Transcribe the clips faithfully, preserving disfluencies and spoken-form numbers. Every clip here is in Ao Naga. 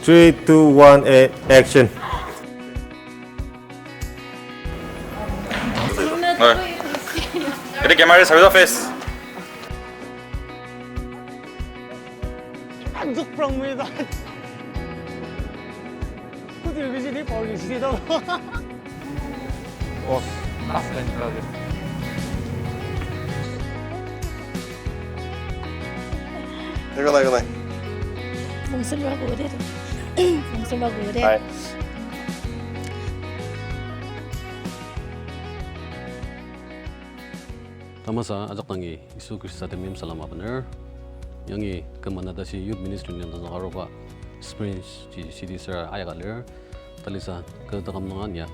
Three, two, one, and action. Alright. Jadi camera service office. Anjuk prang mui ta. Kutu bisi di pau ni sini tau. Oh, tas kan terlalu. Ready, ready. Fungsen ba gode. Fungsen ba gode. Hai. Tamasa ajak dangi Yisu Khrista temeim salem abener. Yangi kü manadashi Youth Ministry nem tenzüka aruba Spring Ci-, City sür ayaka lir. Talisa kü taküm nung ania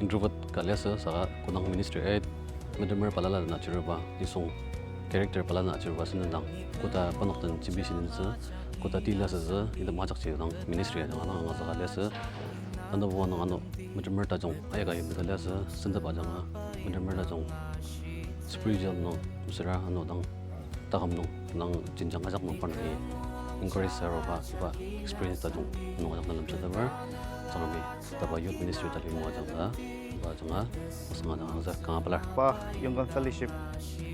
introvert ka liasü saka kodang ministry aid metemer balala na chiruba nisung character balala na chiruba sendang koda panok den jembi shinentsü koda tila sazü ita majakji dang ministry aid dang anang angazüka liasü. Tanü buwa nung ano metemer tajung ayaka yimika liasü sendaba ajanga metemer tajung spiritual nung mesüra ano dang taküm nung, nang jenjang ajak nung parnoki encourage aruba, iba experience tajung nung ajak na lemsateper, Tsüngremi taba youth ministry tali moajang ta, iba ajanga, masanga dang angazü kanga pelar. Pa Yongkang Fellowship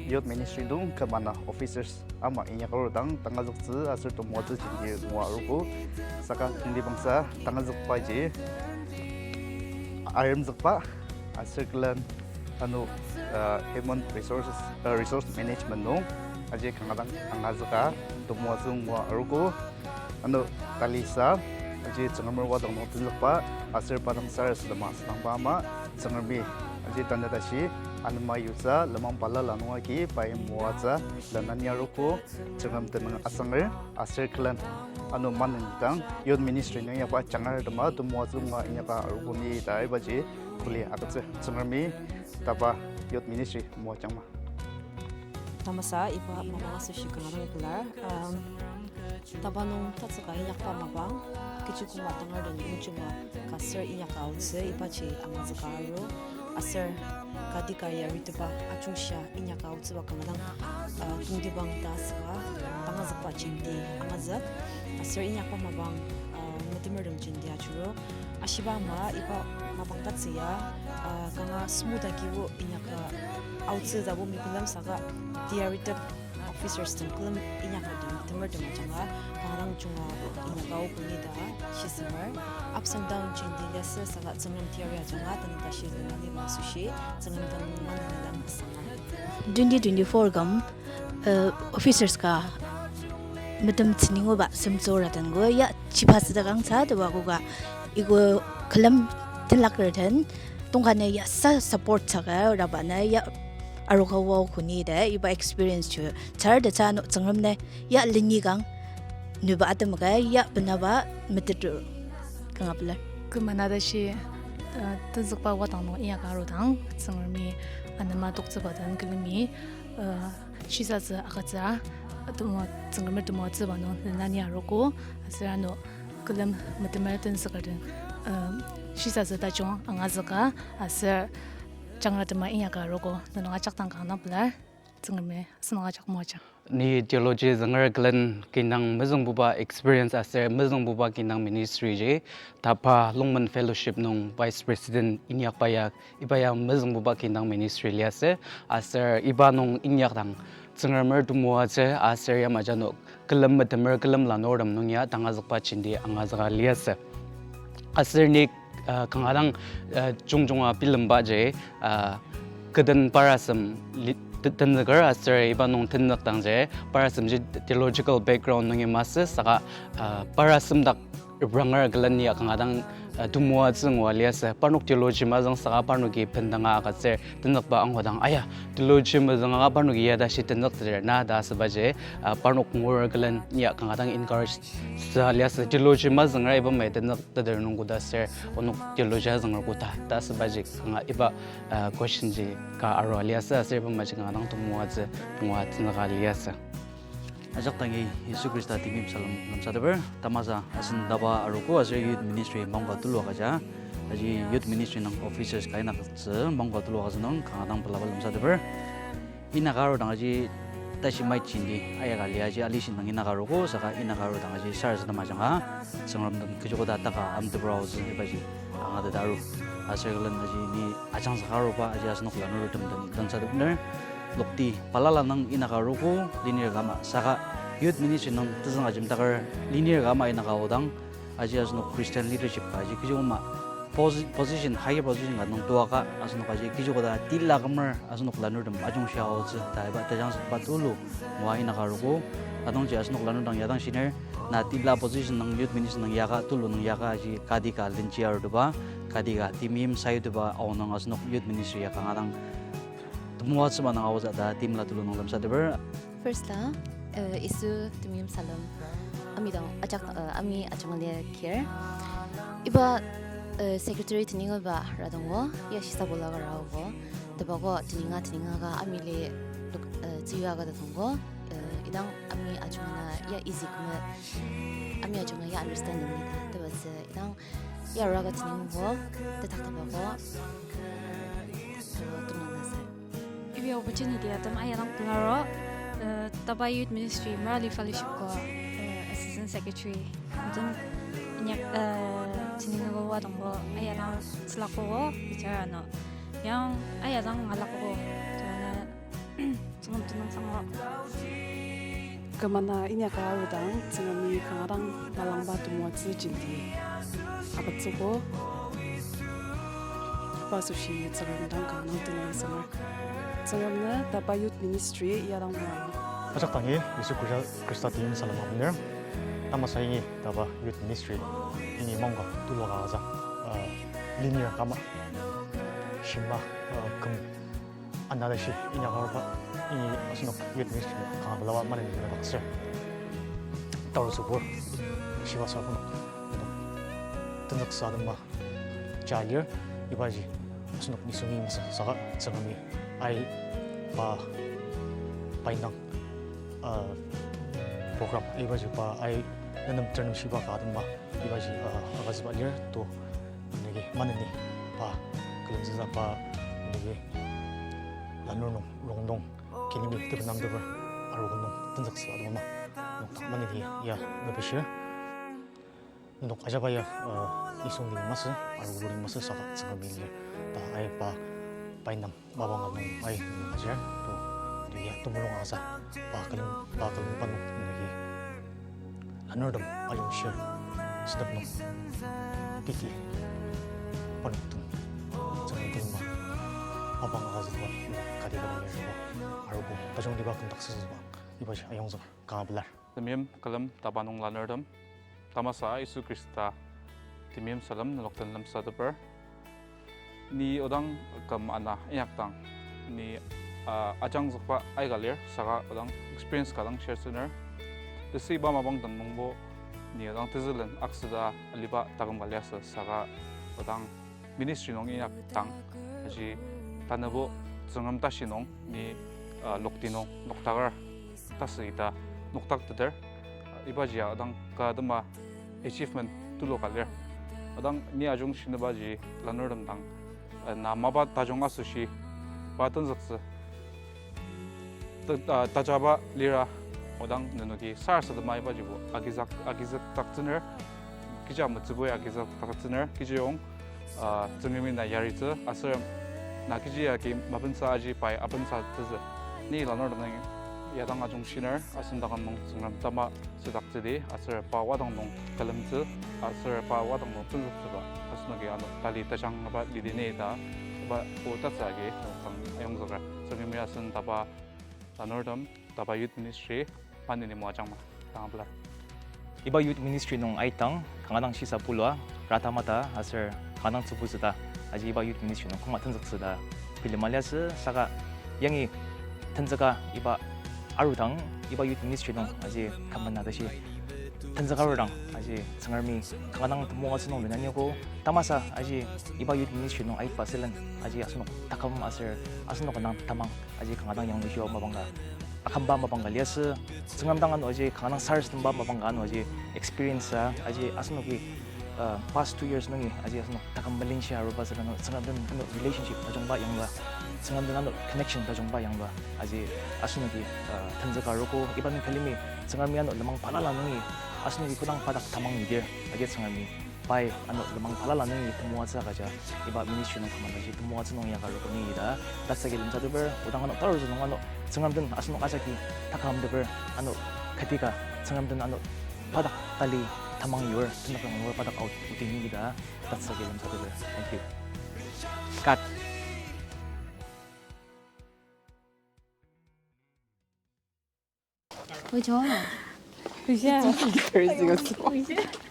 Youth Ministry nung kü mana officers ama inyaka arudang tangazüktsü aser temoatsü jenti ngua arogo, saka tongtibangsa tangazükbaji aremzükba aser külen ano, uh, human resources, uh, resource management nung aji kanga dang angazüka temoatsü ngua arogo. Ano talisa aji Tsüngremer wadang nung tenzükba aser pa dang sarasadema asüngdangba ama Tsüngremi aji tanü tashi anema yutsü lenmang balala nung agi pai moatsü lenani arogo. Tsüngrem tenüng asanger aser külen ano maneni dang youth ministry nung yakba jangar tema temoatsü ngua inyaka arogo ni ta ibaji kuli agütsü. Tsüngremi taba youth ministry moajangma. Tamasa iba mapang asoshi kanga dang pelar, um, taba nung tatsüka inyakba mapang, kechi koma tangar den yimjunga ka ser inyaka aotsü ibaji angazüka aru, aser kati ka yaritepa ajungshia inyaka aotsüba kanga dang, uh, tongtibang ta asüba, tangazükba jenti angazük, aser inyakba mapang, uh, metemertem jenti ajuru, ashiba ama iba mapang tatsü ya, uh, kanga smooth agibo inyaka aotsü tabo mepelem saka tiaritep officers tem külem inyaka tem, temertem ajanga, kanga dang junga inyaka aogo ni ta shisemer. Ups and down jenti liasü saka Tsüngrem tiari ajanga tanü tashi lenani ma asoshi, Tsüngrem dang maneni dang asanger. Twenty twenty-four küm, uh, officers ka metem tsüninguba semtsüra tengo ya chipa südakang sa tewa koka iko külem tenlaker den tongka ne ya sa support saka raba ne ya aroka wao kuni de iba experience chu tsar de tsano Tsüngrem ne ya lenikang nüba atemaka ya benaba metetur kanga pelar. Kü manadashi, uh, tenzükba wadang nung inyaka arudang Tsüngremi anema toktsüba den külemi, uh, shisatsü agütsü, temoa-, Tsüngremer temoatsüba nung lenani arogo, aser ano külem metemer tenzüker den, um, shisatsü tajung angazüka, aser jangra tema inyaka arogo, nenok ajak dang kanga dang pelar, Tsüngremi asenok ajak moajang. Ni theology zünger külen kinang mezüngbuba experience aser mezüngbuba kinang ministry ji, tapa Lungmen Fellowship nung Vice President inyakba ya iba ya mezüngbuba kinang ministry liasü, aser iba nung inyakdang Tsüngremer temoatsü aser yamaji ano külem metemer külem lanurtem nung ya tangazükba jenti angazüka liasü. Aser ni, uh, kanga dang, uh, jungjunga bilemba ji, uh, kü den parasem li-, te-, tenzüker aser iba nung tenzükdang ji parasem ji theological background nungi masü saka, uh, parasem dak repranger külen ya kanga dang, uh, temoatsü ngua liasü. Parnok theology mazüng saka parnoki bendanga agütsür tenzükba angudang aya theology mazüng aka parnoki ya tashi tenzüktsür na ta asübaji, uh, parnok ngur külen ya kanga dang encourage sa liasü. Theology mazüngra iba mai tenzükteter nung koda ser onok theology azünger koda ta asübaji kanga iba, uh, question ji ka arua liasü aser iba maji kanga dang temoatsü ngua tenzüka liasü. Ajak dangi Yisu Khrista temeim salem lemsateper, tamasa asen tapa arogo aser youth ministry mangka tulu agüja. Aji youth ministry nung officers ka inaktsü mangka tulu agütsü nung kanga dang pelaba lemsateper. Inyaka arudang aji tashi mai jindi ayaka liaji alishi nung inaka arogo, saka inaka arudang aji sarasadem ajanga, Tsüngrem nem kechi koda taka amtebur aotsü ibaji angateta aru. Aser külen aji ni ajangzüka aruba aji asenok lanurtem den lemsatepner. Lokti balala nung inaka arogo, lenir ka ama, saka youth ministry nung tezüng ajemdaker lenir ka ama inaka aodang, aji asenok Christian leadership ka aji kechi koma posi-, position, higher position ka nung tuaka asenok aji kechi koda tila kümer asenok lanurtem ajungshia aotsü ta iba tajangzükba tulu ngua inaka arogo. Adangji asenok lanur dang yadang shiner, na tila position nung youth ministry nung yaka, tulu nung yaka aji kati ka lenji arutuba, kati ka temeim sayutuba aonung asenok youth ministry ya kanga dang temoatsüba nung aotsü ta timla tulu nung lemsateper. First la, uh, Yisu temeim salem. Ami dang ajak, uh, ami ajanga lir. Iba, uh, secretary teninga ba radongo, ya shisabula ka raogo. Tebako teninga teninga ka ami li luk, uh, tsiya ka tadongo. Uh, idang ami ajunga ya easy koma, ami ajunga ya understanding ni ta. Tebatsü idang ya raga teningo, tetak tebako. Tebako temanasa. Ibi opportunity atem ayadang pelaro, uh, Taba Youth Ministry, Merali Fellowship ko, uh, Assistant Secretary. Atem inyak, uh, teningo wadongo, ayadang tsülakogo, bichara no. Yang ayadang ngalakogo, tebana, tsüngum tenang sango. Kümana inyaka arudang, Tsüngremi kanga dang malangba temoatsü jenti agütsüogo. Iba asoshi Tsüngrem dang kanga dang tenüngsang. Tsüngrem nü Taba Youth Ministry ya dang moa. Ajak dangi Yisu Khrista, Khrista temeim salem abener. Tamasa yangi Taba Youth Ministry yangi mangka tulu ka aza, uh, lenir ka ama shimba, uh, küm ana tashi inyaka aruba, i asenok youth ministry kanga pelaba maneni mena bakser. Taru sübur, shiba sa küm, tenzüksa atema ja lir, ibaji asenok nisung masü saka Tsüngremi ai pa, pai nang, uh, program, ibaji pa ai nenem ternem shiba ka atema, ibaji, uh, agütsüba lir to. Nenoki maneni pa külemtsüsa pa nenoki lanur nung, rong nung, kinemi tebenam teper arogo nung tenzüktsü atema nokdak maneni ya mepishir. Nenok ajaba ya, uh, nisung lim masü, arogo lim masü saka Tsüngremi lir. Ta ai pa, pai nang mapang ka nung ai nung ajar, to, to ya temulung aza, pa külem, pa külem pa nung nenoki lanurtem ayongshir, südep nung, titi, parnok tem, Tsüngrem külemba, mapang ka züba, kati ka nung ya züba, arogo, tajung liba kümdaktsü züba, ibaji ayongzüker, kanga pelar. Temeim külem Taba nung lanurtem, tamasa Yisu Khrista temeim salem nenok den lemsateper. Ni odang küm ana inyakdang, ni, ah, ajangzükba aika lir, saka odang experience ka dang share süner. Tesüiba mapang den nungbo, ni odang tezülen aksüda aliba taküm ka liasü, saka odang ministry nung inyakdang, aji tanübo Tsüngrem tashi nung, ni, ah, lokti nung, noktaker, tasü ita noktakteter, ibaji ya odang ka atema achievement tulu ka lir. Odang ni ajung shinibaji lanurtem dang, eh, na mapa tajung asoshi, pa tenzüktsü, ta-, ah, tajaba lira, odang nenoki sarasadema ibajibo agizük, agizükdaktsüner, kecha metsübui agizükdaktsüner, kechiyong, ah, Tsüngremi na yaritsü, aser na kechi agi mapensa aji pai apensa tezü. Ni lanurtem nung yadang ajung shiner, asen taküm nung Tsüngrem tama südaktsüdi, aser pa wadang nung külemtsü, aser pa wadang nung tenzüktsüba, asenoki ano tali tajangba lidi ni ta, iba o tatsü agi nokdang ayongzüker. Tsüngremi asen Taba lanurtem, Taba Youth Ministry, maneni moajangma, tanga pelar. Iba youth ministry nung aitang, kanga dang shisa pulua, rata mata, aser kanga dang tsübutsü ta, aji iba youth ministry nung koma tenzüktsü ta, bilema liasü, saka yangi tenzüka iba arudang, iba youth ministry nung, aji kümena tashi tenzüka arudang, aji Tsüngremi kanga dang temoatsü nung lena nyogo, tamasa, aji iba youth ministry nung aitba sülen, aji asenok taküm aser asenok kanga dang tamang, aji kanga dang yanglushia mapang ka akümba mapang ka liasü, Tsüngrem dang ano aji kanga dang sarasademba mapang ka ano aji experience a, aji asenoki, uh, past two years nungi aji asenok taküm melenshia aruba süra ano Tsüngrem den ano relationship ajungba yangla. Tsüngrem den ano connection tajungba yangba, aji asenoki, uh, tenzüka arogo, iba nung külemi, Tsüngremi ano lenmang balala nungi, asenoki kodang pa dak tamang yidir, agi Tsüngremi pai ano lenmang balala nungi temoatsü agüja, iba ministry nung küma tashi temoatsü nung yaka arogo ni ita, tatsüki lemsateper, odang ano tarutsü nung ano, Tsüngrem den asenok ajaki takam teper, ano katika, Tsüngrem den ano pa dak tali tamang yur, tenük nung pa dak out, oti ni ita, tatsüki lemsateper. Thank you. Cut. 回去了。回去了。回去了。